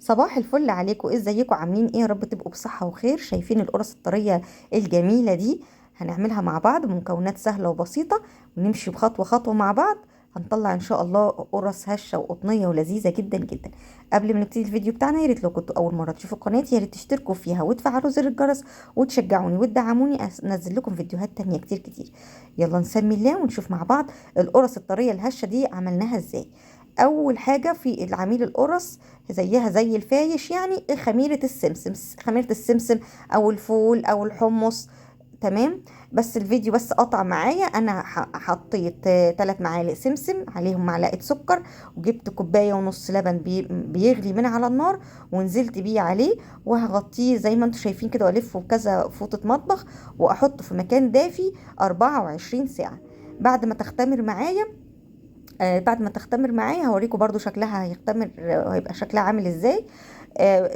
صباح الفل عليكم، ازيكم؟ عاملين ايه؟ يا رب تبقوا بصحة وخير. شايفين القرص الطرية الجميلة دي؟ هنعملها مع بعض بمكونات سهلة وبسيطة، ونمشي بخطوة خطوة مع بعض. هنطلع ان شاء الله قرص هشة وقطنية ولذيذة جدا جدا. قبل ما نبتدي الفيديو بتاعنا، يا ريت لو كنتوا اول مرة تشوفوا قناتي يا ريت تشتركوا فيها وتفعلوا زر الجرس وتشجعوني وتدعموني، انزل لكم فيديوهات تانية كتير كتير. يلا نسمي الله ونشوف مع بعض القرص الطرية الهشة دي عملناها ازاي. اول حاجة في العميل القرص زيها زي الفايش، يعني خميرة السمسم، خميرة السمسم او الفول او الحمص، تمام. بس الفيديو بس قطع معايا. انا حطيت 3 معالق سمسم، عليهم معلقة سكر، وجبت كوباية ونص لبن بيغلي من على النار، ونزلت بيه عليه، وهغطيه زي ما انتم شايفين كده، والفه بكذا فوطة مطبخ، واحطه في مكان دافي 24 ساعة. بعد ما تختمر معايا، بعد ما تختمر معايا هوريكم برضو شكلها هيختمر، هيبقى شكلها عامل ازاي.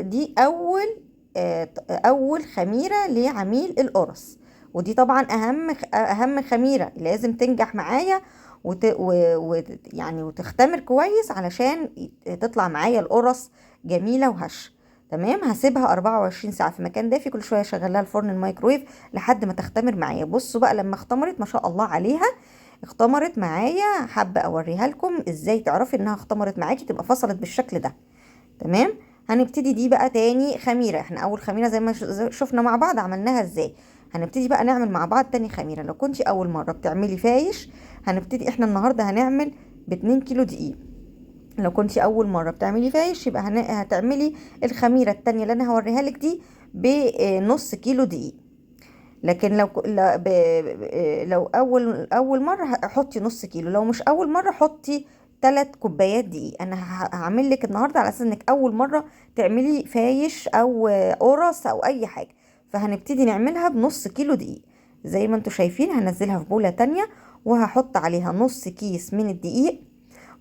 دي اول خميرة لعميل القرص، ودي طبعا اهم خميرة لازم تنجح معايا وتختمر كويس علشان تطلع معايا القرص جميلة وهشة. تمام. هسيبها 24 ساعة في مكان دافي، كل شوية اشغلها الفرن الميكرويف لحد ما تختمر معايا. بصوا بقى لما اختمرت ما شاء الله عليها، اختمرت معايا. حابة اوريها لكم ازاي تعرفي انها اختمرت معاكي، تبقى فصلت بالشكل ده. تمام. هنبتدي دي بقى تاني خميرة. احنا اول خميرة زي ما شفنا مع بعض عملناها ازاي، هنبتدي بقى نعمل مع بعض تاني خميرة. لو كنتي اول مرة بتعملي فايش، هنبتدي احنا النهاردة هنعمل باتنين كيلو دقيق. لو كنتي اول مرة بتعملي فايش يبقى هتعملي الخميرة التانية اللي انا هوريها لك دي بنص كيلو دقيق. لكن لو لا، لو اول مرة حطي نص كيلو، لو مش اول مرة حطي 3 كوبايات دقيق. انا هعمل لك النهارده على اساس انك اول مرة تعملي فايش او قرص او اي حاجة، فهنبتدي نعملها بنص كيلو دقيق. زي ما انتم شايفين هنزلها في بوله تانية، وهحط عليها نص كيس من الدقيق،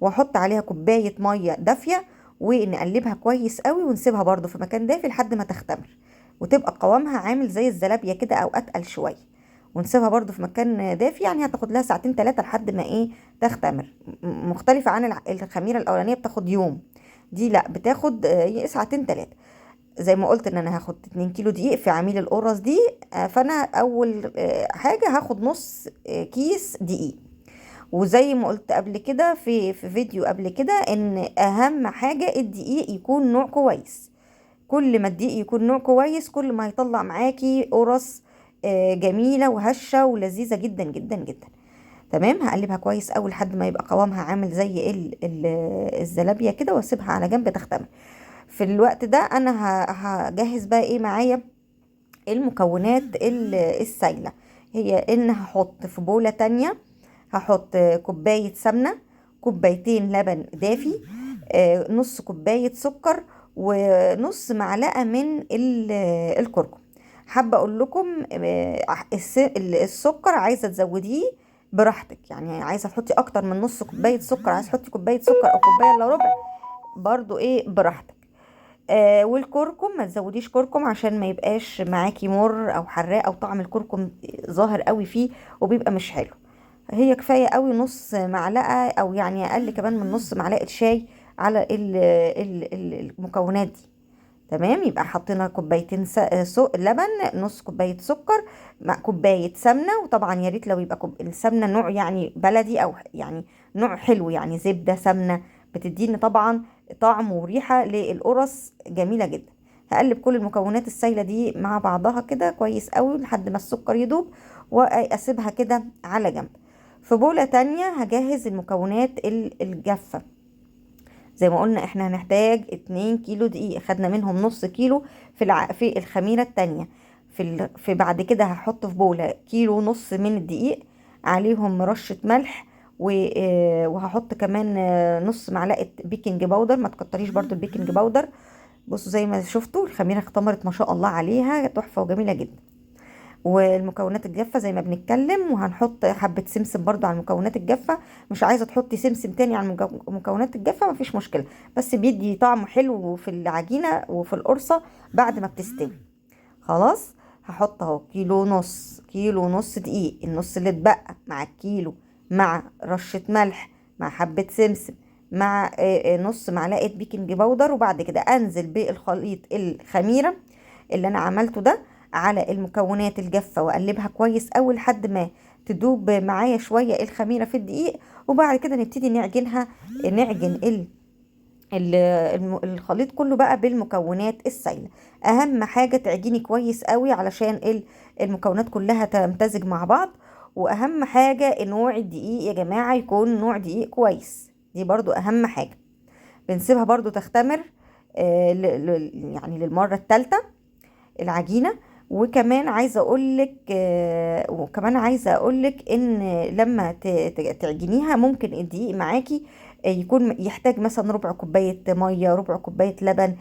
واحط عليها كوباية مية دافيه، ونقلبها كويس قوي، ونسيبها برده في مكان دافي لحد ما تختمر وتبقى قوامها عامل زي الزلابيه كده او اتقل شوية، ونسيبها برده في مكان دافي. يعني هتاخد لها ساعتين 3 لحد ما تختمر. مختلفة عن الخميره الاولانية بتاخد يوم، دي لا بتاخد ساعتين 3. زي ما قلت ان انا هاخد 2 كيلو دقيق في عميل القرص دي، فانا اول حاجة هاخد نص كيس دقيق. وزي ما قلت قبل كده في فيديو قبل كده ان اهم حاجة الدقيق يكون نوع كويس. كل ما الدقيق يكون نوع كويس كل ما هيطلع معاكي قرص جميلة وهشه ولذيذه جدا جدا جدا. تمام. هقلبها كويس قوي لحد ما يبقى قوامها عامل زي الزلابيه كده، واسيبها على جنب تختمر. في الوقت ده انا هجهز بقى ايه معايا المكونات السايله. هي ان هحط في بوله تانية، هحط كوباية سمنه، كوبايتين لبن دافي، نص كوباية سكر، ونص معلقه من الكركم. حابة اقول لكم، السكر عايزه تزوديه براحتك، يعني عايزه تحطي اكتر من نص كوباية سكر، عايزه تحطي كوباية سكر او كوباية الا ربع برضو براحتك. والكركم ما تزوديش كركم عشان ما يبقاش معاكي مر او حراق او طعم الكركم ظاهر قوي فيه وبيبقى مش حلو. هي كفاية قوي نص معلقه او يعني اقل كمان من نص معلقه شاي على المكونات دي. تمام. يبقى حطينا كوبايتين لبن، نص كوباية سكر، مع كوباية سمنه. وطبعا يا ريت لو يبقى السمنة نوع بلدي او نوع حلو، يعني زبدة سمنه، بتديني طبعا طعم وريحه للقرص جميلة جدا. هقلب كل المكونات السايله دي مع بعضها كده كويس قوي لحد ما السكر يدوب، واسيبها كده على جنب. في بوله تانية هجهز المكونات الجافه. زي ما قلنا احنا هنحتاج 2 كيلو دقيق، خدنا منهم نص كيلو في الخميرة التانية. في بعد كده هحط في بولة كيلو ونص من الدقيق، عليهم رشة ملح، وهحط كمان نص معلقة بيكنج باودر. ما تكتريش برضو البيكنج باودر. بصوا زي ما شفتوا الخميرة اختمرت ما شاء الله عليها، تحفة وجميلة جدا. والمكونات الجافة زي ما بنتكلم، وهنحط حبة سمسم برضو على المكونات الجافة. مش عايزة تحطي سمسم تاني على المكونات الجافة مفيش مشكلة، بس بيدي طعم حلو في العجينة وفي القرصة بعد ما بتستوي. خلاص هحط اهو كيلو ونص، كيلو ونص دقيق، النص اللي اتبقى مع الكيلو، مع رشة ملح، مع حبة سمسم، مع نص معلقه baking powder. وبعد كده انزل بالخليط الخميره اللي انا عملته ده على المكونات الجافه، واقلبها كويس قوي لحد ما تدوب معايا شوية الخميره في الدقيق. وبعد كده نبتدي نعجنها، نعجن الخليط كله بقى بالمكونات السائلة. اهم حاجة تعجني كويس قوي علشان المكونات كلها تمتزج مع بعض. واهم حاجة نوع الدقيق يا جماعة يكون نوع دقيق كويس، دي برضو اهم حاجة. بنسيبها برضو تختمر يعني للمرة الثالثة العجينة. وكمان عايزه اقولك ان لما تعجنيها ممكن الدقيق معاكي يكون يحتاج مثلا ربع كوباية مية، ربع كوباية لبن،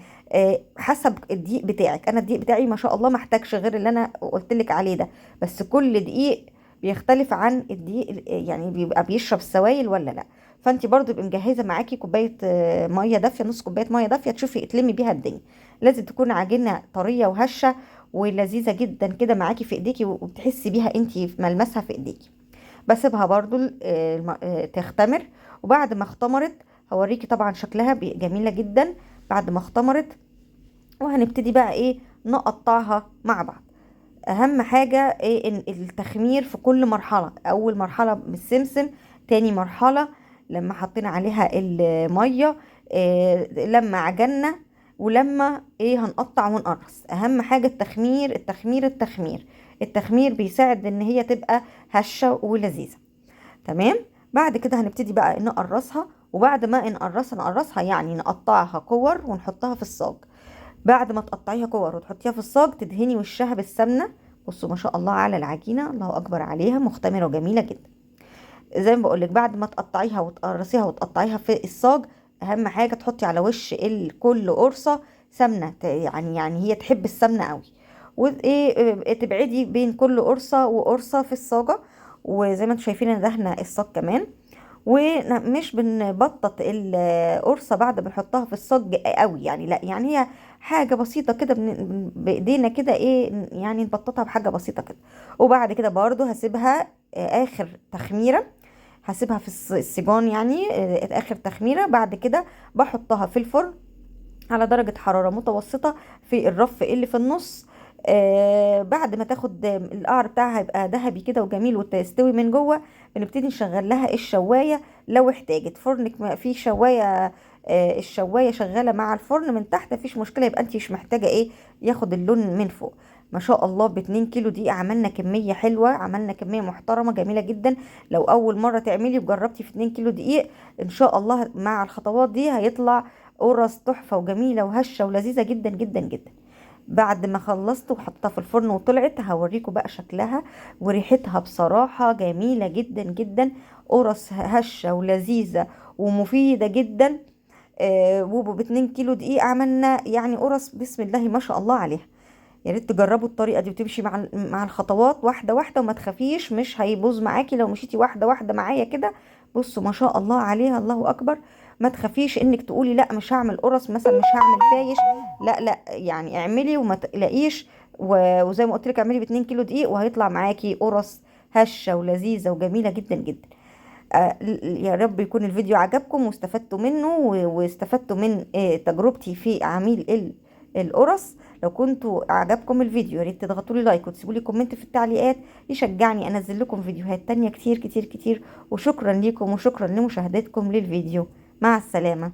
حسب الدقيق بتاعك. انا الدقيق بتاعي ما شاء الله ما احتاجش غير اللي انا قلتلك عليه ده، بس كل دقيق بيختلف عن الدقيق، يعني بيبقى بيشرب السوائل ولا لا. فانت برضو تبقي مجهزة معاكي كوباية مية دافيه، نص كوباية مية دافيه، تشوفي تلمي بيها الدنيا. لازم تكون عجينه طرية وهشه ولذيذه جدا كده معاكي في ايديكي، وبتحسي بيها انتي ملمسها في ايديكي. بسيبها برضو تختمر. وبعد ما اختمرت هوريكي طبعا شكلها جميلة جدا بعد ما اختمرت. وهنبتدي بقى ايه نقطعها مع بعض. اهم حاجة ايه إن التخمير في كل مرحلة. اول مرحلة بالسمسم، تاني مرحلة لما حطينا عليها المية، لما عجنا، ولما ايه هنقطع ونقرص. اهم حاجة التخمير التخمير التخمير. التخمير بيساعد ان هي تبقى هشه ولذيذه. تمام. بعد كده هنبتدي بقى نقرصها، وبعد ما نقرصها نقرصها يعني نقطعها كور ونحطها في الصاج. بعد ما تقطعيها كور وتحطيها في الصاج تدهني وشها بالسمنه. بصوا ما شاء الله على العجينة، الله اكبر عليها، مختمره وجميلة جدا. زي ما بقولك بعد ما تقطعيها وتقرصيها وتقطعيها في الصاج، اهم حاجة تحطي على وش كل قرصة سمنه، يعني هي تحب السمنة قوي. وايه تبعدي بين كل قرصة وقرصه في الصاجه. وزي ما انتم شايفين انا دهنه الصاج كمان، ومش بنبطط القرصه بعد ما نحطها في الصاج قوي، يعني لا، يعني هي حاجة بسيطة كده بايدينا كده ايه، يعني نبططها بحاجة بسيطة كده. وبعد كده برضو هسيبها اخر تخميره، هسيبها في السجان يعني اخر تخميره. بعد كده بحطها في الفرن على درجه حرارة متوسطه في الرف اللي في النص. بعد ما تاخد القعر بتاعها هيبقى ذهبي كده وجميل وتستوي من جوه، بنبتدي نشغل لها الشوايه لو احتاجت. فرنك ما فيه شوايه، الشوايه شغالة مع الفرن من تحت مفيش مشكلة، يبقى انت مش محتاجه ايه ياخد اللون من فوق. ما شاء الله ب2 كيلو دقيق عملنا كمية حلوة، عملنا كمية محترمه جميلة جدا. لو اول مرة تعملي وجربتي في 2 كيلو دقيق ان شاء الله مع الخطوات دي هيطلع قرص تحفة وجميلة وهشه ولذيذه جدا جدا جدا. بعد ما خلصت وحطيتها في الفرن وطلعت هوريكم بقى شكلها وريحتها، بصراحة جميلة جدا جدا، قرص هشة ولذيذة ومفيدة جدا. وب2 كيلو دقيق عملنا يعني قرص بسم الله ما شاء الله عليها. يا ريت تجربوا الطريقة دي وتمشي مع الخطوات واحدة واحدة وما تخافيش، مش هيبوظ معاكي لو مشيتي واحدة واحدة معايا كده. بصوا ما شاء الله عليها، الله أكبر. ما تخافيش انك تقولي لا مش هعمل قرص مثلا، مش هعمل فايش، لا لا، يعني اعملي وما تقلقيش. وزي ما قلت لك اعملي ب2 كيلو دقيق وهيطلع معاكي قرص هشه ولذيذه وجميلة جدا جدا. يا رب يكون الفيديو عجبكم واستفدتوا منه واستفدتوا من تجربتي في عميل القرص. لو كنتوا عجبكم الفيديو يا ريت تضغطوا لي like وتسيبوا لي comment في التعليقات يشجعني انزل لكم فيديوهات تانية كتير كتير كتير. وشكرا لكم وشكرا لمشاهدتكم للفيديو. مع السلامة.